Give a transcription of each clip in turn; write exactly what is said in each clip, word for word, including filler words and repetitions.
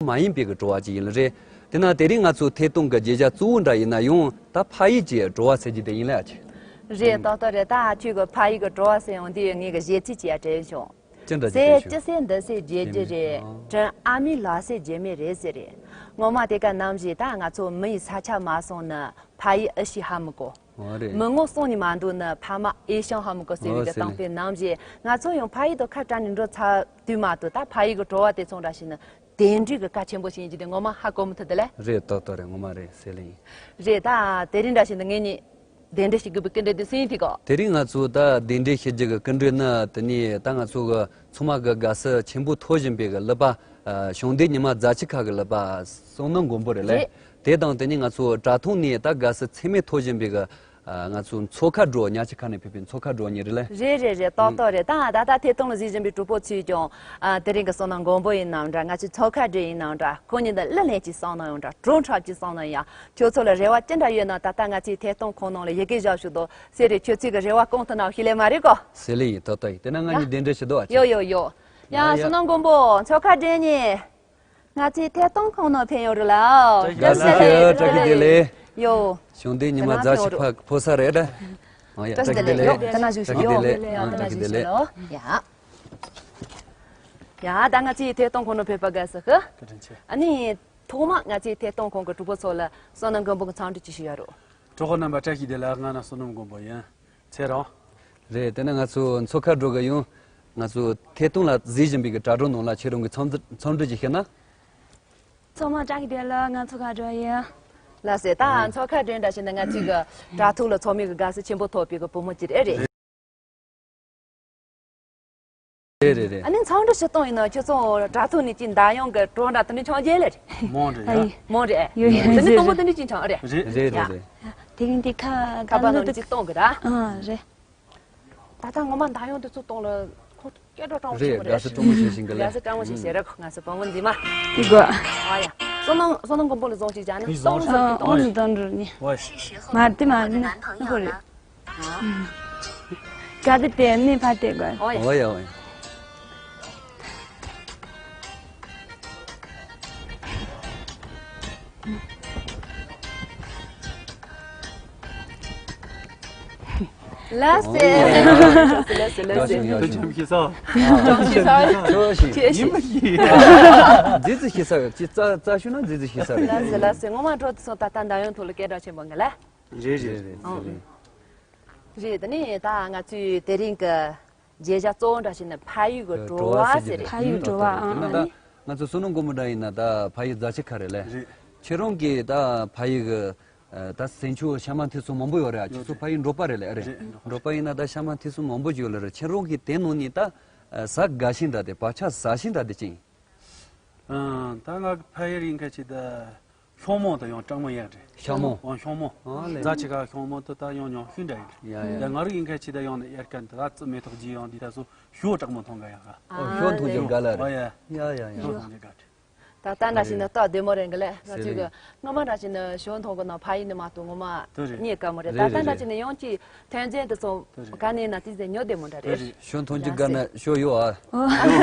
མ་ཡིན་པའི་གི་བྲོ་བ་ཅིག་ཡིན་ལ་རེད། དེ་ན་དེ་རིང་ང་ཚོ་ཐད་གཏོང་གི་བརྗོད་བྱ་གཙོ་བོ་འདྲ་ཡིན་ན་ཡང་ད་ཕ་ཡུལ་གྱི་བྲོ་བ་ཟེར་རྒྱུ་དེ་ཡིན་ལ་ཨ་ཅེ། རེད། ཏག་ཏག་རེད། ད་ཁྱོད་ཀྱི་ཕ་ཡུལ་གྱི་བྲོ་བ་ཟེར་ཡོང་དུས་ངས་གི་གཞས་ཚིག་ཅིག་ཡ་དྲན་བྱུང་། ཅི་འདྲ་ཅིག་ཟས་དྲན་ཅི་བྱུང་། ཟས་འདི་ཟས་བརྗེད་རྒྱུ་རེད། དྲིན་ཨ་མའི་ལག་ཟས་བརྗེད་མེད་རེད་ཟེར་རེད། ངོ་མ་དེ་ག་ནམ་ཞིག་ད་ང་ཚོ་མི་ཡི་ས་ཆ་མ་སོང་ན་ཕ་ཡུལ་ཨེ་ཤེས་ཧ་མི་གོ། འོ་རེད། མི་ངོ་སོང་ནས་མ་འདུག་ན་ཕ་མ་ཨེ་ཤེས་ཧ་མི་གོ་ཟེར་བའི་གི་གཏམ་དཔེ་ནང་བཞིན་ང་ཚོ་ཡང་ཕ་ཡུལ་དུ་ཁ་བྲལ་ནས་འགྲོ་ཚར་དུས་མ་གཏོགས་ད་ཕ་ཡུལ་གི་བྲོ་བ་དེ་ཚོ་འདྲ་ཞིག་ནི་དེ་འདྲའི་གི་གལ་ཆེན་པོ་ཞིག་ཡིན་གྱི་དེ་ངོ་མ་ཧ་གོ་མི་ཐུབ་དེ་ལས། རེད། ཏག་ཏག་རེད། ངོ་མ་རེད་ཟེར་ལེ་ཡིན། རེད། ད་དེ་རིང་འདྲ་ཞིག་ནི་ངེད་གཉིས་གདན་འདྲེན་ཞུ་དགོས་པའི་སྐུ་མགྲོན་དེ་སུ་ཡིན་དེ་གོ། དེ་རིང་ང་ཚོ་ད་གདན་འདྲེན་ཞུ་རྒྱུ་གི་སྐུ་མགྲོན་ནི་དེ་ནས་ད་ང་ཚོ་གི་ཚང་མ་གི་དགའ་བསུ་ཆེན་པོ་ཐོབ་བཞིན་པའི་གི་གླུ་པ། ཨ། བྱང་སྡེ་ཉི་མ་རྫ་ཆུ་ཁ་གི་གླུ་པ་བསོད་ནམས་མགོན་པོ་རེད་ལེ། རེད། དེ་དང་དེ་ནས་ང་ཚོ་དྲ་ཐོག་ནས་ད་དགའ་བསུ་ཚད་མེད་ཐོབ་བཞིན་པའི་གི། ཨ། ང་ཚོ་མཚོ་ཁ་འགྲོ་ཉག་ཆུ་ཁ་ནས་ཕེབས་པའི་མཚོ་ཁ་འགྲོ་གཉིས་རེད་ལེ། རེད་རེད་རེད། ཏག་ཏག་རེད། ད་ད་ལྟ་ཐད་གཏོང་ལ་གཟིགས་བཞིན་པའི་གྲོགས་པོ་ཚོས་ཀྱང་། ཨ། དེ་རིང་གི་བསོད་ནམས་མགོན་པོ་ཡིན་ནམ་འདྲ། ང་ཚོའི་མཚོ་ཁ་འདྲེ་ཡིན་ནམ་འདྲ། ཁོ་གཉིས་འདི་གླུ་ལེན་གྱི་བསམ་ན་ཡང་འདྲ། བྲོ་འཁྲབ་ཀྱི་བསམ་ན་ཡང་། ཁྱོད་ཚོ་ལ་རེ་བ་ཅི་འདྲ་ཡོད་ན་ད་ལྟ་ང་ཚོའི་ཐད་གཏོང་ཁང་ནང་ལ་ཡི་གེ་བཞག་ཞུ་དོ། ཟེར་རེ་ཁྱོད་ཚོས་གི་རེ་བ་སྐོང་ཐུབ་ན་ཤེས་ལེ་མ་རེད་གོ། ཟེར་ལེ་ཡིན། ཏག་ཏག་ཡིན། དེ་ན་ང་གཉིས་གདན་འདྲེན་ཞུ་དོ་ཨ། ཡོ་ཡོ་ཡོ། ཡ་ཡ། བསོད་ནམས་མགོན་པོ་མཚོ་ཁ་འདྲེ་གཉིས། ང་ཚོའི་ཐད་གཏོང་ཁང་ནང་ཕེབས་ཡོང་རེད་ལ། བཀྲ་ཤིས་བདེ་ལེགས། བཀྲ་ཤིས་བདེ་ལེགས། ཡོ། བྱང་སྡེ་ཉི་མ་རྫ་ཆུ་ཁ་ཕོ་ས་རེད། ཨ་ཡ། བཀྲ་ཤིས་བདེ་ལེགས། ཡོ། ད་ན་བཞུགས་ཤོག། ཡོ། བཀྲ་ཤིས་བདེ་ལེགས། ཡ། ད་ན་བཞུགས་ཤོག་ལོ། ཡ། ཡ། ད་ང་ཚོའི་ཐད་གཏོང་ཁང་ནང་ཕེབས་པ་དགའ་བསུ་ཞུ། བཀའ་དྲིན་ཆེ། ཨ་ནི། ཐོག་མ་ང་ཚོའི་ཐད་གཏོང་ཁང་གི་གྲོགས་པོ་ཚོ་ལ་བསོད་ནམས་མགོན་པོ་གི་འཚམས་འདྲི་ཅིག་ཞུ་ཡ་རོགས། གྲོགས་པོ་རྣམ་པ་བཀྲ་ཤིས་བདེ་ལེགས། ང་ནི་བསོད་ནམས་མགོན་པོ་ཡིན། ཚེ་རིང་། རེད། དེ་ནས་ང་ཚོ་མཚོ་ཁ་འགྲོ་གི་ཡོང་། ང་ཚོ་ཐད་གཏོང་ལ་གཟིགས་བཞིན་པའི་གི་དྲ་གྲོགས་ནང་ལ་ཁྱེད་རང་གི་འཚམས་འཚམས་འདྲི་ཅིག་ཞུས་ན། ཚང་མ་བཀྲ་ཤིས་བདེ་ལེགས། ང་མཚོ་ཁ་འགྲོ་ཡིན། ལགས་སེ། ད་མཚོ་ཁ་འགྲོ་འདྲ་བྱས་ན་ང་ཚོའི་གི་དྲ་ཐོག་ལ་ཚང་མས་གི་དགའ་བསུ་ཆེན་པོ་ཐོབ་པའི་གི་བུ་མོ་ཅིག་རེད། རེད། རེད་རེད་རེད། ཨ་ནི་འཚམས་འདྲི་ཞུ་སྟངས་ཡིན་ན་ཁྱོད་ཚོ་དྲ་ཐོག་ནས་ཅིག་མདའ་ཡང་གི་གྲོགས་འདྲ་དེ་འདྲ་འཆང་རྒྱུ་ལ་རེད། མང་རེད་ཡ། མང་རེད། ཡོད་ཡོད། དེ་ནི་དུམ་བུ་དེ་འདྲ་ཅིག་འཆང་རེད། རེད་རེད་རེད། དེ་རིང་དེ་ཁ་ཁ་པར་ནང་ནས་ཅིག་གཏོང་གི་ར། ཨ་རེད། ད་ལྟ་ངོ་མ་མདའ་ཡང་དེ་ཚོ་གཏོང་ལ་ཁོ་སྐད་གྲགས་སྤྲང་པོ་ཞིག་རེད། དགའ་བསུ་སྤྲང་པོ་ཞིག་བྱེད་ཀྱི་ལ། དགའ་བསུ་སྤྲང་པོ་ཞིག་བྱེད་ར། ཁོ་ང་ཚོ་བུ་མོ་འདི་མ། དེ་དགོས། ཨ་ཡ། བསོད་ནམས་བསོད་ནམས་མགོན་པོ་ལ་བཟང་ཞིག་བྱ་ནི་གཏོང་ཟོག་གི་གཏོང་། ཨོ་ནི་གཏོང་འགྲོ་ནི། ཝའི། མ་དེ་མ་ནི་ཧོ་རེད། ག་དེ་དེ་ནི་ཕ་དེ་དགོས། ཨོ་ཡ། ཨོ་ཡ་ཨོ་ཡ། ལགས་སེ། ལགས་སེ་ལགས་སེ། ཡག་ཤོས་ཡག་ཤོས། ཅམ་ཤེས་ས། ཅམ་ཤེས་ས། ཅོ་ཤེས། ཡིན་མ་ཤེས། རྫི་རྫི་ཤེས་ས་ཡོད། ཅི་རྩ་རྩ་ཤོད་ན་རྫི་རྫི་ཤེས་ས་རེད། ལགས་སེ་ལགས་སེ། ངོ་མ་འགྲོ་དུས་སོང་ད་ལྟ་མདའ་ཡང་ཐོག་ལ་སྐད་གྲགས་ཆེན་པོ་ངེས་ལ། རེད་རེད་རེད། རེད་དེ་ནི་ད་ང་ཚོའི་དེ་རིང་གི་མཇལ་བྱ་གཙོ་བོ་འདྲ་ཞིག་ནི་ཕ་ཡུལ་གྱི་བྲོ་བ་ཟེར་རེད། ཕ་ཡུལ་བྲོ་བ། ཨང་། ཨ་ནི་ང་ཚོ་བསོད་ནམས་མགོན་པོ་འདྲ་ཡིན་ན་ད་ཕ་ཡུལ་རྫ་ཆུ་ཁ་རེད་ལེ། རེད། ཁྱེད་རང་གིས་ད་ཕ་ཡུལ་གྱི་ད་ཟས་མཆོག་ཤ་མ་ཐེ་ཚོམ་མང་པོ་ཡོད་རེད། ཁྱེད་ཚོ་ཕ་ཡུལ་འབྲོག་པ་རེད་ལེ། རེད། རེད། འབྲོག་པ་ཡིན་ན་ད་ཤ་མ་ཐེ་ཚོམ་མང་པོ་ཡོད་ལེ་རེད། ཁྱེད་རང་གིས་དེ་ནང་ནས་ད་ཟ་དགའ་ཤིང་འདྲ་དེ་བག་ཆགས་ཟ་ཤིང་འདྲ་དེ་ཅི་ཡིན། ཨང་། ད་ང་གི་ཕ་ཡུལ་ཡིན་ཁ་ཅིག་ད། ཤོག་མོ་དང་ཡང་སྤྲང་མོ་ཡག་རེད། ཤོག་མོ། ཨང་། ཤོག་མོ། ཨང་ལེ། རྫ་ཆུ་ཁ་ཤོག་མོ་དེ་ད་ཡང་ཉུང་ཤོས་འདྲ་ཡིན། ཡ་ཡ། ད་ང་རང་ཡིན་ཁ་ཅིག་ད་ཡང་ནི་དབྱར་ཁ་འདི་ག་རྩི་མེ་ཏོག་རྒྱས་ཡོང་དུས་ད་སོ་ཤོག་སྤྲང་མོ་མཐོང་ག་ཡག་ག། ཨོ། ཤོག་མཐོང་རྒྱུ་དགའ་ལ་རེད། ཨོ་ཡ། ཤོག་མཐོང་རྒྱུ་དགའ་རེད། ད་ལྟ་འདྲ་ཞིག་ནི་སྟག་བདེ་མོ་རེད་གི་ལེ། ང་ཚོས་གི་སྔ་མ་འདྲ་ཞིག་ནི་ཤོག་མཐོང་གི་ན་ཕ་ཡུལ་ནི་མ་གཏོགས་ངོ་མ་རྙེད་དཀའ་མོ་རེད། ད་ལྟ་འདྲ་ཞིག་ནི་ཡང་ཅིག་ཐོན་རྫས་འདི་ཚོ་ག་ནས་ན་དེ་ཚོ་ཉོ་བདེ་མོ་འདྲ་རེད། ཤོག་མཐོང་རྒྱུ་དགའ་ན་ཤོག་ཡོད་ཨ།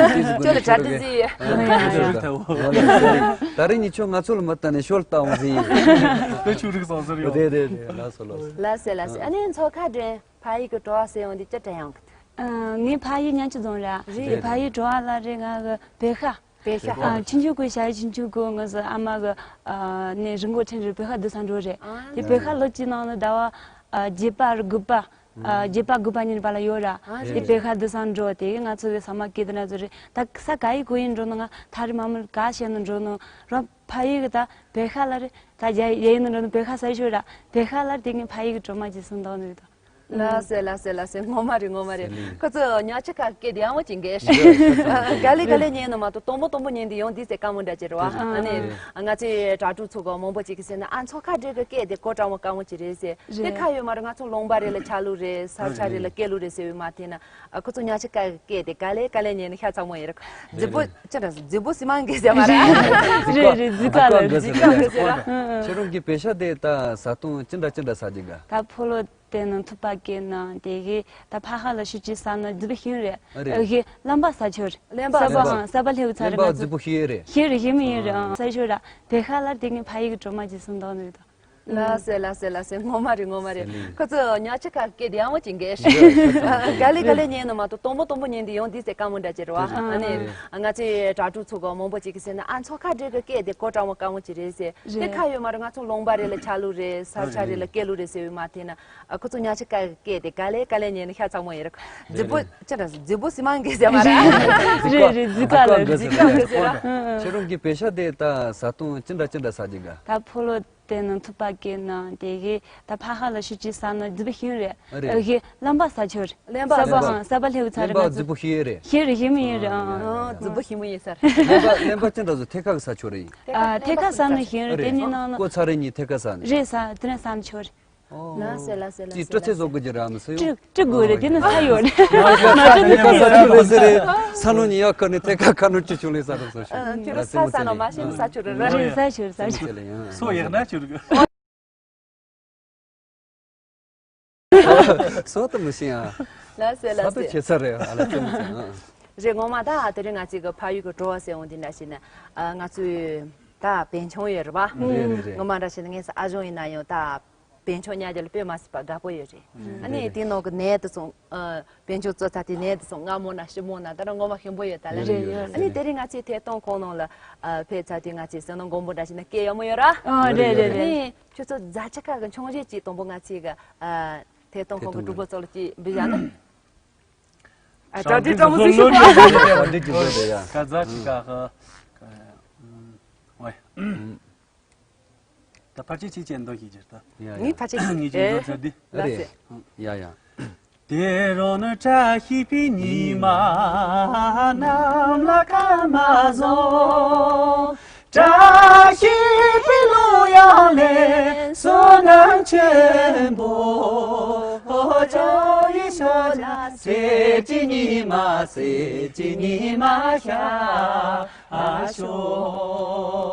ཁྱོད་ལ་གྲ་སྒྲིག་ཟིག་ཡོད། ད་རེས་ཉིད་ཁྱོད་ང་ཚོ་ལ་མ་ལྟ་ནས་ཤོག་ལྟ་འོང་ཟིག་ཡིན། དེ་ཆུ་རིགས་བཟང་ཟེར་ཡོད། རེད་རེད་རེད། ལགས་སོ་ལགས་སོ། ལགས་སེ་ལགས་སེ། ཨ་ནི་མཚོ་ཁ་འདྲེན་ཕ་ཡུལ་གྱི་བྲོ་བ་ཟེར་ཡོང་དུས་ཅི་དྲན་ཡོང་གི་འདུག་ངའི་ཕ་ཡུལ་ཉམས་ཆུ་རྫོང་ར། རེད། ཕ་ཡུལ་བྲོ་བ་ལ་རེད། ང་གི་བོད་ཤ། བོད་ཤ། ཨ། ཆུང་ཆུང་གི་ཞག་ཆུང་ཆུང་གི་ང་ཚོ་ཨ་མ་གི་ཨ་ནས་རི་མགོ་ཁྲིད་རེད། བོད་ཤ་བསྡུ་ས་འགྲོ་རེད། ཨ། དེ་བོད་ཤ་ལོ་གཅིག་ནང་ལ་ཟླ་བ་ཨ་བརྒྱད་པ་རེད་དགུ་པ། ཨ། བརྒྱད་པ་དགུ་པ་གཉིས་པ་ལ་ཡོད་ར། ཨ། དེ་བོད་ཤ་བསྡུ་ས་འགྲོ། དེ་གི་ང་ཚོ་གི་ཟ་མ་སྐྱེལ་དུ་ན་ཚོ་རེད། ད་ས་ག་ཡི་གོ་ཡིན་འགྲོ་ནི། ང་ཐག་རིང་མ་མི་ག་བྱས་ནི་འགྲོ་ནི་ར། ཕ་ཡུལ་གི་ད་བོད་ཤ་ལ་རེད། ད་རྒྱ་ཡ་ཡིན་ནི་འགྲོ་ནི་བོད་ཤ་ཟ་ཤོད་ར། བོད་ཤ་ལ་དེ་ངའི་ཕ་ཡུལ་གི་བྲོ་མ་ཅིག་སུན་དོག་ནི་རེད་ད། ལགས་སེ་ལགས་སེ་ལགས་སེ། ངོ་མ་རེད་ངོ་མ་རེད། ཟེར་ལེ། ཁོ་ཚོ་ཉག་ཆུ་ཁ་སྐད་དེ་ཡག་མོ་ཅིག་འགས་ཤག་ག་ལེ་ག་ལེ་ཉན་ནི་མ་གཏོགས་དང་པོ་དང་པོ་ཉན་དེ་ཡང་འདི་ཟེར་དཀའ་མོ་འདྲ་ཅིག་རེད་བ། ཨ་ནི་ང་ཚོའི་དྲ་གྲོགས་ཚོ་གི་མང་པོ་ཅིག་གིས་ཟེར་ན། ཨ། མཚོ་ཁ་འདྲེ་གི་སྐད་དེ་གོ་དྲག་མོ་དཀའ་མོ་ཅིག་རེད་ཟེར། དེ་ཁ་ཡོད་མ་རེད། ང་ཚོ་ལུང་པ་རེད་ལ་ཆ་ལུགས་རེད། ས་ཆ་རེད་ལ་སྐད་ལུགས་རེད་ཟེར་བའི་མ་དེ་ན། ཨ། ཁོ་ཚོ་ཉག་ཆུ་ཁ་གི་སྐད་དེ་ག་ལེ་ག་ལེ་ཉན་ནི་ཤ་ཚ་མོ་ཡིན་རེད། རྫི་པོ་ཅི་འདྲ་རྫི་པོ་སི་མ་འགས་ཟེར་མ་རེད། རེད་རེད། རྫི་ཁ་ལ་རྫི་ཁ་ལ་ཟེར་ར། ཁྱེད་རང་གི་བོད་ཤ་དེ་ད་ཟ་སྟངས་ཅི་འདྲ་ཅི་འདྲ་ཟ་རྒྱུ་ག་ད་ཕོ་ལོ། དེ་ནང་ཐུབ་པ་སྐད་ནང་དེ་གི་ད་ཕ་ཁ་ལ་ཤུ་ཅི་ས་ན་རྫི་པོ་ཤིང་རེད། རེད། ཨ་གི་རླན་པ་ས་ཆུ་རེད། རླན་པ་ས་པ་ཧང་ས་པ་ལྷེའུ་ཚ་རེད། རླན་པ་རྫི་པོ་ཤིང་རེད། ཤིང་རེད་ཤིང་མི་ཡིན་རེད། ཨ་ས་ཆུ་ར་དེ་ཁ་ལ་དེ་གི་ཕ་ཡིག་གི་སྒྲོལ་མ་ཅི་གསུང་དོགས་ནི་རེད་དོ། ལ་སེ་ལ་སེ་ལ་སེ་ངོ་མ་རེད་ངོ་མ་རེད། ཁོ་ཚོ་ཉག་ཆ་ཁ་སྐད་དེ་ཡང་མོ་ཅིག་འགས་ཤི། ག་ལེ་ག་ལེ་ཉན་ནི་མ་གཏོགས་དང་པོ་དང་པོ་ཉན་དེ་ཡང་དེ་ཚེ་དཀའ་མོ་འདྲ་ཅིག་རེད་བ། ཨ་ནི་ང་ཚོའི་དྲ་གྲོགས་ཚོ་ག་མང་པོ་ཅིག་གི་ཟེར་ན་ཨ་མཚོ་ཁ་འདྲེ་གི་སྐད་དེ་ཀོ་དྲག་མོ་དཀའ་མོ་ཅིག་རེད་ཟེར། དེ་ཁ་ཡོད་མ་རེད། ང་ཚོ་ལུང་པ་རེད་ལ་ཆ་ལུགས་རེད། ས་ཆ་རེད་ལ་སྐད་ལུགས་རེད་ཟེར་བའི་མ་དེ་ན་ཁོ་ཚོ་ཉག་ཆ་ཁ་སྐད་དེ་ག་ལེ་ག་ལེ་ཉན་ནི་ཤ་ཚ་མོ་ཡིན་རེད། རྫི་པོ་ཅི་འདྲ་རྫི་པོ་སི་མང་གི་ཟེར་མ་རེད། རེད་རེད་རྫི་ཀ་ལ་རྫི་ཀ་ལ་ཟེར་ར། ཁྱེད་རང་གི་བེ་ཤ་དེ་ད་ཟ་སྟངས་ཅི་འདྲ་ཅི་འདྲ་ཟ་གི་ག་ད་ཕོ་ལོ་དེ་ནང་ཐུབ་པ་སྐད་ནང་དེ་གི་ད་ཕ་ཁ་ལ་ཤུ་ཅི་ས་ན་རྫི་པོ་ཤིང་རེད། རེད། ཨ་གི་རླན་པ་ས་ཆུ་རེད། རླན་པ་ས་པ་ཧང་ས་པ་ལྷེའུ་ཚ་རེད། རླན་པ་རྫི་པོ་ཤིང་རེད། ཤིང་རེད་ཤིང་མི་ཡིན་རེད། ཨ་རྫི་པོ་ཤིང་མི་ཡིན་ས་རེད། རླན་པ་རླན་པ་ཅི་འདྲ་ཟོ་ཐད་ཀ་གི་ས་ཆུ་རེད་ཡིན། ཨ་ཐད་ཀ་ས་ན་ཤིང་རེད། དེ་ནི་ནང་ན་ཀོ་ཚ་རེད་ཉིན་ཐད་ཀ་ས་ནི་རེད་ས་དེ་ནས་ས་ན་ཆུ་རེད། ལ་སེ་ལ་སེ་ལ་ཅི་སེ་སྤྲོ་ཚེ་ལ་བཟོ་སེ་དགོས་ཀྱི་ར་མི་སེ་ཡོ། ཀྲི་ཀྲི་དགོས་རེད། དེ་ནི་ས་ཡོད་རེད། ཐད་ཀ་ས་ཆུ་རེད་ཟེར་རེད། ས་ནོ་ཉི་ཡག་ཁ་ནི་ཐད་ཀ་ཁ་ནོ་ཅི་བྱུང་ལེ་ས་རུ་སོ་ཤི། ཁྱོད་རང་ས་ས་ནོ་མ་ཤེས་ནི་ས་ཆུ་རེད་ར། རེད་ས་ཆུ་རེད་ས་ཆུ། སོ་ཡག་ན་ཆུ་རེད། སོ་ད་མི་ཤེས་ཨ། ལ་སེ་ལ་ས་ད་སེ། ཁྱེད་ས་རེད་ཨ་ལ་ཙི་མི་ཚེ་ཨ། རེད་ངོ་མ་ད་དེ་རིང་ང་ཚོའི་གི་ཕ་ཡུལ་གི་བྲོ་བ་ཟེར་འོང་དེ་འདྲ་ཞིག་ནི་ང་ཚོའི་ད་བན་ཆུང་ཡོད་རེད་བ། རེད་རེད་རེད། ངོ་མ་འདྲ་ཞིག་ནི་ངས་ཨ་ཞང་ཡིན་ན་ཡང་ད། བན་ཆུང་ཉག་རྒྱལ་དཔེ་མ་སྲིད་པ་དགའ་པོ་ཡོད་རེད། ཨ་ནི་དེ་ནང་གི་ནས་དུ་སོང་། བན་ཆུང་ཙོ་ཚ་དེ་ནས་དུ་སོང་། སྔ་མོ་ན་ཕྱི་མོ་ན་ད་རུང་ངོ་མ་ཤིང་པོ་ཡོད་ད་ལ་རེད། ཨ་ནི་དེ་རིང་ང་ཚོའི་ཐད་གཏོང་ཁང་ནང་ལ་ཕེབས་ཚར་དུས་ང་ཚོའི་བསོད་ནམས་མགོན་པོ་འདྲ་ཞིག་ན་སྐད་ཡག་མོ་ཡོད་ར། ཨ་རེད་རེད་ཨ་རེད། ནི་ཁྱོད་ཚོ་རྫ་ཆུ་ཁ་གི་འཕྱོང་རྒྱས་ཀྱི་དང་པོ་ང་ཚོའི་གི་ཐད་གཏོང་ཁང་གི་གྲོགས་པོ་ཚོ་ལ་ཅིག་འབུལ་བཞག་ན། ཨ་གྲ་སྒྲིག་སྤྲང་པོ་ཟིག་ཞུ་ག་གྲ་སྒྲིག་གི་བཟོ་རེད་ཡ། ཀ་རྫ་ཆུ་ཁ་ཧ། ཨོའི། ད་ཕར་ཆེ་ཆེ་ཆེ་འདོན་ཤིག་ཅེར་ད། ཡ་ཡ། ངའི་ཕར་ཆེ་ཆེ་ངའི་ཆེ་འདོན་ཚར་འདི། ལ་སེ། ཡ་ཡ། དེ་རུ་ནི་བཀྲ་ཤིས་པའི་ཉི་མ་གནམ་ལ་སྐར་མ་བཟང་། བཀྲ་ཤིས་པའི་གླུ་དབྱངས་ལེན། བསོད་ནམས་ཆེན་པོ་ཇོ་ཡི་ཞོ་ལ། གསེར་གྱི་ཉི་མ་གསེར་གྱི་ཉི་མ་ཤར་ཤོག་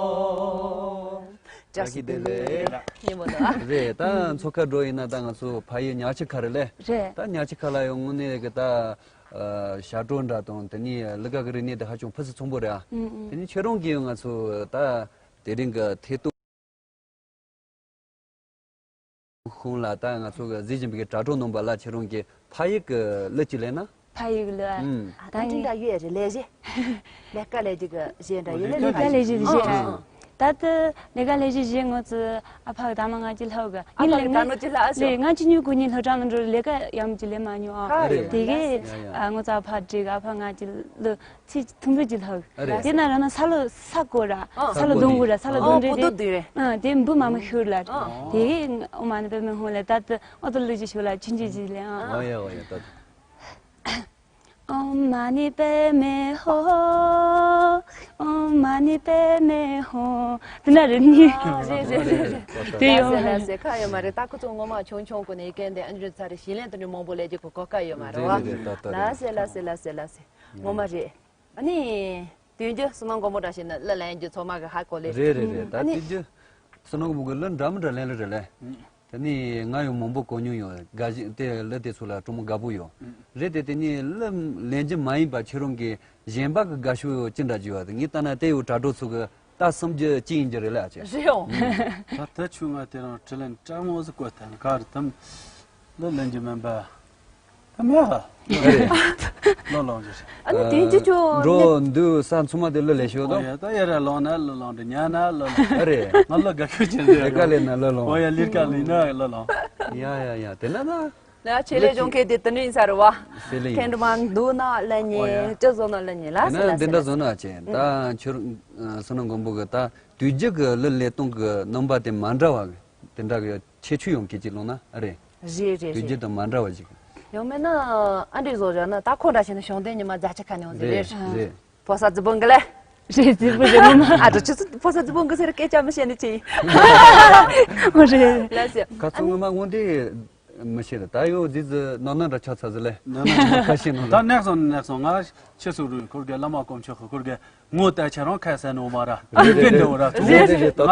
བཀྲ་ཤིས་བདེ་ལེགས། ཉིན་མོ་དང་། རེད་ད་མཚོ་ཁ་འགྲོ་ཡིན་ན་ད་ང་ཚོ་ཕ་ཡུལ་ཉག་ཆུ་ཁ་རེད་ལེ། རེད། ད་ཉག་ཆུ་ཁ་ལ་ཡང་དངོས་གནས་གི་ད་ཞབས་བྲོ་འདྲ་དང་དེ་ནས་གླུ་གར་གི་རིག་གནས་དེ་ཧ་ཅང་ཕུན་སུམ་ཚོགས་པོ་རེད་ཨ། དེ་ནས་ཁྱེད་རང་གིས་ང་ཚོ་ད་དེ་རིང་གི་ཐད་གཏོང་ཁང་ལ་ད་ང་ཚོ་གི་གཟིགས་བཞིན་པའི་དྲ་གྲོགས་རྣམ་པ་ལ་ཁྱེད་རང་གིས་ཕ་ཡུལ་གི་གླུ་ཅིག་ལེན་ན། ཕ་ཡུལ་ལ། ཨ་ད་ངས་འདྲ་ཡོད་རེད་ལས་བྱེད། ལས་ཀ་ལས་རྒྱུ་གི་བྱེད་འདྲ་ཡོད་ལས་ལས་ཀ་ལས་རྒྱུ་བྱེད། ཨ་ད་ལྟ་ལས་ཀ་ལས་རྒྱུ་བྱེད་ངོ་ཚོ་ཨ་ཕ་གི་ད་མ་ང་ཅི་ལྷག་གི་ཨ་ཕ་གི་ད་ནོ་ཅི་ལྷག་ཨ་ཞོ། ང་ཅི་ཉུ་གུ་ཉི་ལྷག་གྲང་ལ་འགྲོ་ལས་ཀ་ཡམ་ཅི་ལས་མ་ཉོ་ཨ། རེད། དེ་གི་ཡ་ཡ། ཨ་ངོ་ཚོ་ཨ་ཕ་འགྲིག་ཨ་ཕ་ང་ཅི་ལོ་ཚི་ཐུང་ཐུང་ཅི་ལྷག་རེད། དེ་ན་ར་ན་ས་ལོ་ས་གོ་ར་ཨ་ས་ལོ་སྡོང་གུ་ར་ས་ལོ་ཨོ་སྡོང་རེ་བུ་རེད། དུ་དུ་རེད། ཨ་དེ་བུ་མ་མ་ཤུར་ལ་ར། དེ་གི་ཨོ་མ་ནི་པེ་མེ་ཧོ་ལ་ད་ད་ཨོ་ཏོ་ལུ་ཅི་ཤུ་ལ་ཆུན་ཅི་ཅི་ལེ་ཨ། ཨོ་ཡ་ཨོ་ཡ་ད་ད། ཨོཾ་མ་ཎི་པདྨེ་ཧོ། ཨོཾ་མ་ཎི་པདྨེ་ཧོ། དེ་ན་རེད་ནི། ཨ་རེད་རེད་རེད་རེད། དེ་ཡོད་མ་རེད། ལ་སེ་ལ་སེ་ཁ་ཡོད་མ་རེད། ད་ཁོ་ཚོ་ངོ་མ་ཆུང་ཆུང་གོ་ནས་སྐད་འདི་ཨ་འཇུ་ཚ་རེད་ཞིང་ལན་དུ་ནི་མང་པོ་ལས་ཀྱི་གོ་གོ་ཀ་ཡོད་མ་རེད་བ། རེད་རེད་རེད། ད་ད་ལ་སེ་ལ་སེ་ལ་སེ་ལ་སེ། ངོ་མ་རེད། ཨ་ནི། དུས་རྒྱུན་བསོད་ནམས་མགོན་པོ་འདྲ་ཞིག་ནི་གླུ་ལེན་རྒྱུ་ཚང་མ་གི་ཧ་གོ་ལེ། རེད་རེད་རེད། ད་ཨ་ནི། དུས་རྒྱུན་བསོད་ནམས་མགོན་པོ་གི་གླུ་འདྲ་མི་འདྲ་ལེན་ལེ་རེད་ལེ། དེ་ནི་ང་ཡང་མང་པོ་གོ་མྱོང་ཡོད། དགའ་ཞིང་དེ་གླུ་དེ་ཚོ་ལ་གྲོགས་མོ་དགའ་པོ་ཡོད། རེད་དེ་དེ་ནི་གླུ་ལེན་རྒྱུ་མ་ཡིན་པ་ཁྱེད་རང་གི་གཞན་པ་གི་དགའ་ཤོས་ཅི་འདྲ་རྒྱུ་བ་དེ་ངས་ལྟ་ན་དེ་ཡོད་དྲ་གྲོགས་ཚོ་གི་ད་སུམ་རྒྱུ་ཅི་ཡིན་རྒྱུ་རེད་ལ་ཨ་ཅེ། རེད་ཡོང་། ད་ད་ཆུ་ང་དེ་རང་དྲི་ལན་སྤྲང་མོ་ཟིག་བཀོད་ཐལ་ག་རེ་དམ། གླུ་ལེན་རྒྱུ་མིན་པ། ད་མེད་ཨ། རེད། གླུ་ལོང་རྒྱུ་རེད། ཨ་ནི་དེང་ཅི་ཆུ་འགྲོ་འདུག་ས་མཚོ་མ་དེ་གླུ་ལེན་ཤོག་དོ། ཡ་ད་ཡ་ར་ལོང་ན་གླུ་ལོང་འདྲ་ཉ་ན་གླུ་ལོང་། རེད། ང་གླུ་དགའ་ཤོས་ཅན་རེད། ལས་ཀ་ལས་ན་གླུ་ལོང་། ཨོ་ཡ་ལིར་ཀ་ལིན་ན་གླུ་ལོང་། ཡ་ཡ་ཡ་དེ་ན་ད། ལ་ཆེ་ལེ་གཞུང་ཁེ་དེ་དུ་ནུས་ས་རུ་བ། སེ་ལི། ཁེ་འདྲ་མ་འདུག་ན་གླུ་ཉན་ཅི་བཟོ་ན་གླུ་ཉན་ལ་སེ་ལ་སེ་ལ་སེ། དེ་འདྲ་བཟོ་ན་ཅེ་ད་ཁྱོད་བསོད་ནམས་མགོན་པོ་གི་ད་དུས་རྒྱུན་གི་གླུ་ལེན་སྟངས་གི་རྣམ་པ་དེ་མ་འདྲ་བ་གི་དེ་འདྲ་གི་ཁྱད་ཆོས་ཡོང་གི་ཅིག་ལོང་ན་ཨ་རེད། རེད་རེད་དུས་རྒྱུན་རེད། དང་མ་འདྲ་བ་ཅིག་ཡང་མིན་ན་ཨ་འདྲས་བཟོ་བཞག་ན་ད་ཁོ་འདྲ་བྱས་ན་གཞུང་དོན་ཉི་མ་རྫ་ཆུ་ཁ་ནས་ཡོང་ཟེར་རེད། རེད་རེད། ཕོ་གསར་རྫི་བོང་གི་ལེ། རེད་རྫི་བོ་རེད་མོ་མ། ཨ་འདྲ་ཆུ་ཚོད་ཕོ་གསར་རྫི་བོང་གི་ཟེར་སྐད་ཆ་མི་བཤད་ནི་ཅི་ཡིན། ཨོ་རེད། ལ་སེ། ཁ་ཚོ་ངོ་མ་དངོས་འདི་མི་ཤེས་ད་ད་ཡོད་རྫི་རྫི་ནོར་ནོར་འདྲ་ཆགས་ཚར་ཟི་ལེ། ནོར་ནོར་ཁ་ཤས་ནོར་ད་ནོར། ནེག་སོང་ནེག་སོང་ང་ཆེ་སུ་རུ་ཁུར་གི་བླ་མ་དཀོན་མཆོག་ཁུར་གི་ངོ་ལྟ་ཁྱེད་རང་ཁ་ཟས་ནོ་མ་ར། རེད་རེད་རེད། ང་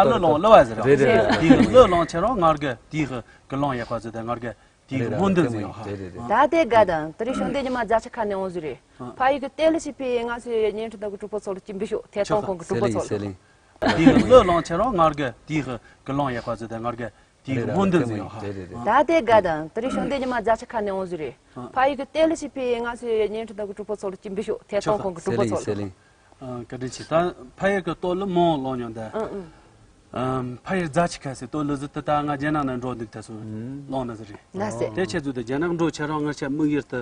གླུ་ལོང་གླུ་བ་ཟེར་ར། རེད་རེད་རེད། དེ་གླུ་ལོང་ཁྱེད་རང་ངར་གི་དེ་གི་གི་ལོང་ཡག་པ་ཟེར་ད་ངར་གི་ དེའི་རེད་རེད། སྨོན་འདུན་ཟེར་ཡོད་ཧ། རེད་རེད་རེད། ད་དེ་དགའ་དང་དེ་རིང་ཤོང་དེ་ཉི་མ་རྫ་ཆུ་ཁ་ནས་འོང་ཟིག་རེད། ཨ། ཕ་ཡུལ་གི་ལྟེ་ལི་ཞིག་པའི་ང་ཚོའི་བརྙན་འཕྲིན་དང་གི་གྲོགས་པོ་ཚོ་ལ་སྐྱིན་པི་ཤོག་ཐད་གཏོང་ཁང་གི་གྲོགས་པོ་ཚོ་ལ། དེའི་བློས་བླངས་ཁྱེད་རང་ངར་གི་དེའི་གི་གི་ལོང་ཡག་པ་ཟེར་ཏེ་ངར་གི་དེའི་གི་སྨོན་འདུན་ཟེར་ཡོད་ཧ། རེད་རེད་རེད། ད་དེ་དགའ་དང་དེ་རིང་ཤོང་དེ་ཉི་མ་རྫ་ཆུ་ཁ་ནས་འོང་ཟིག་རེད། ཨ། ཕ་ཡུལ་གི་ལྟེ་ལི་ཞིག་པའི་ང་ཚོའི་བརྙན་འཕྲིན་དང་གི་གྲོགས་པོ་ཚོ་ལ་སྐྱིན་པི་ཤོག་ཐད་གཏོང་ཁང་གི་གྲོགས་པོ་ཚོ་ལ། ཨ། བཀའ་དྲིན་ཆེ། ད་ཕ་ཡུལ་གི་སྟོད་ལུ་མང་ལོང་ཉོ་འདི། ཨང་ཨང་། ཨམ། ཕ་ཡུལ་རྫ་ཆུ་ཁ་ཟེར་སྟོད་ལུ་ཟིག་ད་ལྟ་ང་རྒྱ་ནག་ནས་འགྲོ་འདུག་ད་སོ་ལོང་ན་ཟིག་རེད། ལགས་སེ། དེ་ཁྱེད་ཚོ་དེ་རྒྱ་ནག་འགྲོ་ཁྱེད་རང་ང་ཆ་དམིགས་ཡུལ་དུ་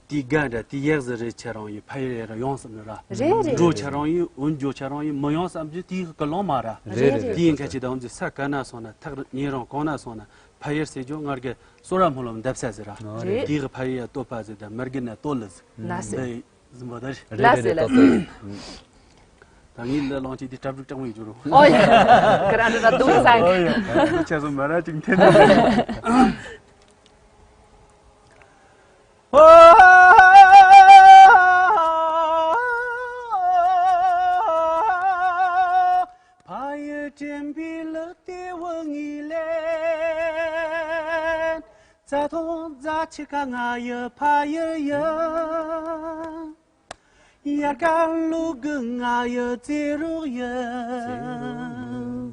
དེ་དགའ་འདྲ་དེ་ཡག་ཟིག་རེད། ཁྱེད་རང་ཡི་ཕ་ཡུལ་ཡར་ཡོང་བསམ་ནི་ར། རེད་རེད། འགྲོ་ཁྱེད་རང་ཡི་འོན་འགྲོ་ཁྱེད་རང་ཡི་མི་ཡོང་བསམ་རྒྱུ་དེ་གི་ལོང་མ་ར། རེད་རེད། དེ་ཡིན་ཁ་ཅིག་ད་འོན་ཏེ་ས་ག་ན་སོང་ན་ཐག་ཉེ་རང་གང་ན་སོང་ན་ཕ་ཡུལ་ཟེར་རྒྱུ་ངར་གི་སོ་ར་སྨོན་ལམ་འདེབས་ས་ཟིག་ར། རེད། དེ་གི་ཕ་ཡུལ་ཡ་སྟོད་པ་ཟིག་ད་མར་གི་ན་སྟོད་ལུ་ཟིག་ལགས་སེ། འདི་ཟིན་པ་ད་རེད། ལགས་སེ་ལགས་སེ། ད་ངའི་ལ་ལོང་ཅིག་འདི་གྲ་སྒྲིག་སྤྲང་བོ་ཡི་འགྱུར་རོ། ཨོ་ཡ། ཁ་ར་འདྲ་འདྲ་འདུག་ས། ཨོ་ཡ། ཁྱེད་ཚོ་མ་ར་ཅིག་འཐེན་ན། ཕ་ཡུལ་དྲན་པའི་ལུགས་དེ་བུ་ངའི་ལན། རྩྭ་ཐང་རྫ་ཆུ་ཁ་ང་ཡི་ཕ་ཡུལ་ཡིན། དབྱར་ཁ་ལུག་གི་ང་ཡི་རྩེད་རོགས་ཡིན།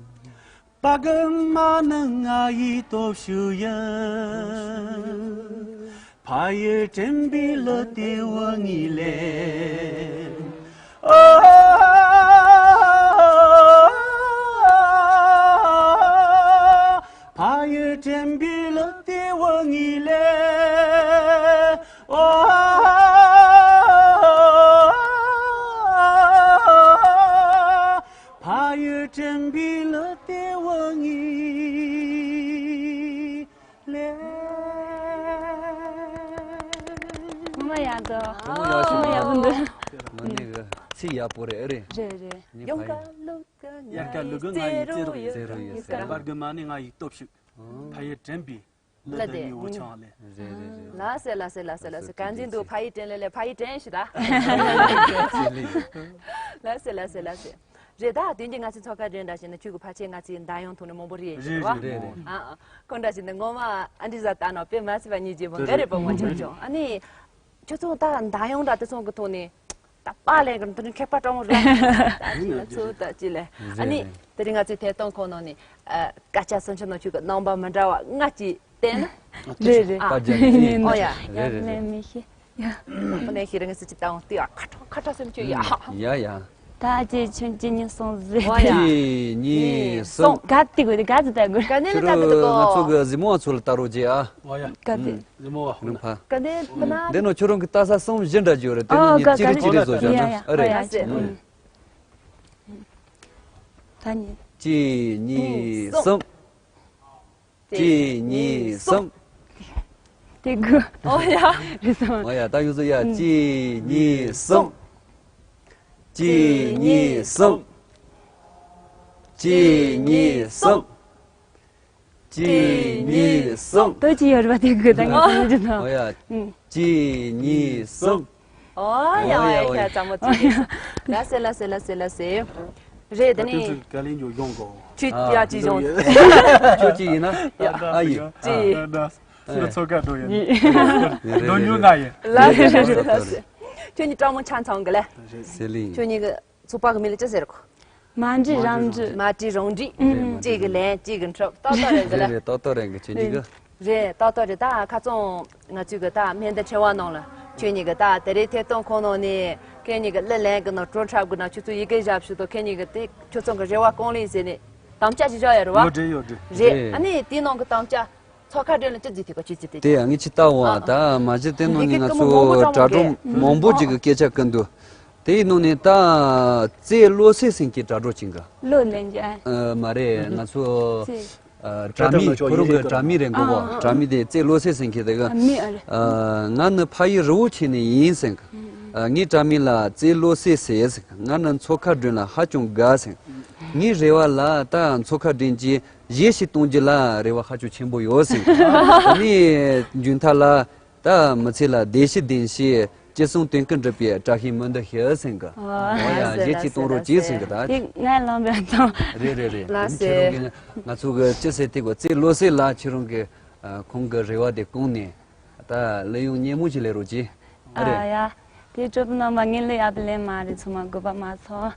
པ་གི་མ་ནི་ང་ཡི་སྟོབས་ཤུགས་ཡིན། ཕ་ཡུལ་དྲན་པའི་ལུགས་དེ་བུ་ངའི་ལན། ཨོ། ཕ་ཡུལ་དྲན་པའི་ལུགས་དེ་བུ་ངའི་ལན། ཨོ། ཕ་ཡུལ་དྲན་པའི་ལུགས་དེ་བུ་ངའི་ལན། ངོ་མ་ཡག་འདུག་ངོ་མ་ཡག་ཤོས། ངོ་མ་ཡག་པོ་འདུག་ང་གཉིས་ཀྱི་ཚིག་ཡག་པོ་རེད། ཨེ་རེད། རེད་རེད། ངའི་ཡོང་ཕ་ཡུལ། ཀ་ལུག་གི་དབྱར་ཁ་ལུག་གི་ང་ཡི་རྩེད་རོགས་ཡིན། རྩེད་རོགས་ཡིན་ཟེར། པར་གི་མ་ནི་ང་ཡི་སྟོབས་ཤུགས། ཨང་། ཕ་ཡུལ་དྲན་པའི་ལ་ལ་དེ་དེ་ཉི་འོ་ཆང་ལེ། རེད་རེད་རེད། ལགས་སེ་ལགས་སེ་ལགས་སེ་ལགས་སེ། གང་འཛིན་འདུག་ཕ་ཡུལ་དྲན་ལེ་ལེ་ཕ་ཡུལ་དྲན་ཞུ་ད། ལགས་སེ་ལགས་སེ་ལགས་སེ། རེད་ད་དེ་འདི་ང་ཚོའི་འཚོ་ཁ་འདྲེན་འདྲ་བྱས་ན་ཁྱོད་ཀྱི་ཕལ་ཆེར་ང་ཚོའི་མདའ་ཡང་ཐོག་ནས་མང་པོ་རེད་རེད་བ། རེད་རེད། ཨ་ཨ་ཁོ་འདྲ་བྱས་ན་ངོ་མ་ཨ་འདྲི་ཟ་ལྟ་ན་དཔེ་མ་སྲིད་པ་ཉིད་ཀྱི་མོ་འགའ་རེད་པ་མོ་ཆུང་ཆུང་ཨ་ནི། ཁྱོད་ཚོ་ད་མདའ་ཡང་འདྲ་དེ་ཚོ་གི་ཐོག་ནས། ད་པཱ་ལས་ཀྱི་འདི་ནི་མཁས་པ་སྤྲང་བོ་རེད། ད་ཅི་ལ་ཚོ་ད་ཅི་ལས། ཨ་ནི་དེ་རིང་ང་ཚོའི་ཐད་གཏོང་ཁང་ནང་ནས་ཨ་སྐད་ཆ་གསུང་ཆོག་ནང་ཆོས་ཀྱི་རྣམ་པ་མི་འདྲ་བ་ལྔ་ཅིག་བསྟན་ན། རེད་རེད། ཨ། པ་རྒྱ་ནི་ཨོ་ཡ། རེད་རེད་རེད། ལན་མི་ཤེས། ཡ། ཨོ་ལན་ཤེས་རེད། ངས་སུ་ཅིག་བཏང་བ་དེ་ཡ་ཁ་ཁྲ་ཁ་ཁྲ་སེམས་ཆོས་ཡ། ཡ་ཡ། ད་ཅི་ཆུན་ཅི་ཉི་སོང་ཟེར། ཨོ་ཡ། ཅི་ཉི་སོང་། ག་དེ་གོ་དེ་ག་ཚོད་ལྟ་དགོས། ག་ནས་ལ་ལྟ་དགོས་ལྟ་གོ། ང་ཚོ་གི་གཟིགས་མོ་བ་ཚོ་ལ་ལྟ་རོགས་བྱེད་ཨ། ཨོ་ཡ། ག་དེ། གཟིགས་མོ་བ། ཧུན་ཕ། ག་ནས་ཕ་ན། འདི་ནོ་ཁྱོད་རང་གི་ལྟ་ས་གསུམ་བཞི་འདྲ་བརྗོད་རེད། དེ་ནི་ཨོ་ཉི་ག་ཅི་རི་ག་ཅི་རི་ནས་བཟོ་བྱ་ཡ་ན། ཡ་ཡ། ཨ་རེད། ཡ་ཡ། ཨ་ཟེར། ཨུ། ད་ནི། གཅིག་གཉིས་གསུམ། གཅིག་གཉིས་གསུམ། དེ་དགུ། ཨོ་ཡ། རེད་སོང་། ཨོ་ཡ། ད་ཡོད་ཚོ་ཡ། གཅིག་གཉིས་གསུམ། གཅིག་གཉིས་གསུམ། གཅིག་གཉིས་གསུམ། གཅིག་གཉིས་གསུམ། ལྟོས་ཀྱི་ཡོད་རེད་པ་དེ་གི་ད་ངས་ཀྱི་མི་འཇོན་ནོ། ཨོ་ཡ། ཨུ། གཅིག་གཉིས་གསུམ། ཨོ་ཡ་ཨོ་ཡ་ཨོ་ཡ་ཨོ་ཡ། ཁྱེད་ཚང་མ་ཚིག་རེད། ལ་སེ་ལ་སེ་ལ་སེ་ལ་སེ། རེད་དེ་ནི། ད་དུས་ཚོད་ག་ལེན་རྒྱུ་ཡོང་གོ། ཁྱོད་ཡ་ཅི་བྱུང་། ཁྱོད་ཅི་ཡིན་ན། ཡ། ཨ་ཡི། ཅི། འདི་ཚོ་ག་འགྲོ་ཡིན། འགྲོ་ཉུལ་ན་ཡིན། ལ་སེ་ལ་སེ་ལ་སེ། ཁྱོད་ནི་སྤྲང་མོ་ཆང་ཚང་གི་ལ། སེ་ལི། ཁྱོད་གཉིས་ཀྱི། ཚོགས་པ་གི་མི་ལ་ཅི་ཟེར་གོ། མ་འདྲིས་རང་འདྲིས། མ་འདྲིས་རང་འདྲིས། ཨུ། གཅིག་གི་ལན་གཅིག་གི་འཁྲབ་ཏག་ཏག་རེད་འདི་ལ། རེད་རེད། ཏག་ཏག་རེད་འགི་ཁྱེད་གཉིས་ཀ། རེད་ཏག་ཏག་རེད། ད་ཁ་རྩང་ང་ཚོས་གི་ད་སྨན་བདག་ཆེ་བ་ནང་ལ་ཁྱོད་གཉིས་གི་ད་དེ་རིང་ཐད་གཏོང་ཁང་ནང་ནས་ཁྱེད་གཉིས་གི་གླུ་ལེན་གི་ནང་བྲོ་འཁྲབ་གི་ནང་ཁྱོད་ཚོ་ཡི་གེ་བཞག་ཞུ་དོ། ཁྱེད་གཉིས་གི་དེ་ཁྱོད་ཚོ་གི་རེ་བ་སྐོང་ལེན་ཟེར་ནས་དམ་བཅའ་ཞིག་བཞག་ཡོད་རེད་བ། ཡོད་རེད་ཡོད་རེད། རེད། རེད། ཨ་ནི་དེའི་ནང་གི་དམ་བཅའ། ཚོགས་ཁ་སྒྲོན་ལ་ཅི་ཟིག་ཐེག་པ་ཅི་ཟིག་ཐེག་དེ་ཡང་ངས་ཅི་ལྟ་འོང་བ། ད་མ་གཞི་དེ་ནང་ནས་ང་ཚོ་དྲ་གྲོགས་མང་པོ་ཅིག་གི་སྐད་ཆ་བསྐུར་འདུག་དེའི་ནང་ནས་ད་རྩེ་བློ་གསལ་ཟེར་མཁན་གྱི་དྲ་གྲོགས་ཅིག་ག་གླུ་ལེན་རྒྱུ་ཨ། མ་རེད། ང་ཚོ་དྲ་མི་ཁོ་རང་གི་དྲ་མི་རེད་འགོ་བ། དྲ་མི་དེ་རྩེ་བློ་གསལ་ཟེར་མཁན་དེ་ག་ང་ནི་ཕ་ཡུལ་རི་བོ་ཆེ་ནས་ཡིན་ཟེར་ག་ངའི་དྲ་མི་ལ་རྩེ་བློ་གསལ་ཟེར་ཟེར་ག་ང་ནི་མཚོ་ཁ་སྒྲོན་ལ་ཧ་ཅང་དགའ་ཟེར་ག་ངའི་རེ་བ་ལ་ད་མཚོ་ཁ་སྒྲོན་གྱིས། གཞས་ཤིག་གཏོང་རྒྱུ་ལ་རེ་བ་ཧ་ཅང་ཆེན་པོ་ཡོད་ཟེར། ཨ་ནི་མཇུག་མཐའ་ལ་ད་མི་ཚེ་ལ་བདེ་སྐྱིད་ལྡན་ཞིང་སྐྱིད་གསུམ་དོན་ཀུན་འགྲུབ་པའི་བཀྲ་ཤིས་སྨོན་འདུན་ཞུ་ཟེར་གི། ཨོ་ཡ་གཞས་ཅིག་གཏོང་རོགས་གྱིས་ཟེར་གི་ད། དེ་ང་ལོང་བའི་ཐོང་། རེད་རེད་རེད། ལགས་སེ། ཁྱེད་རང་གི་ང་ཚོ་གི་ཅི་ཟེར་དེ་གོ་རྩེ་བློ་གསལ་ལགས་ཁྱེད་རང་གི་ ཨ། ཁོང་གི་རེ་བ་དེ་སྐོང་ནས་ད་གླུ་དབྱངས་སྙན་མོ་ཞིག་ལེན་རོགས་གྱིས། ཨ་ཨ་རེད། ཡ། དེ་གྲོགས་པོ་རྣམ་པ། ངའི་གླུ་ཡག་པོ་ལེན་མ་རེད། ཚང་མ་དགོས་པ་མ་ཚོར།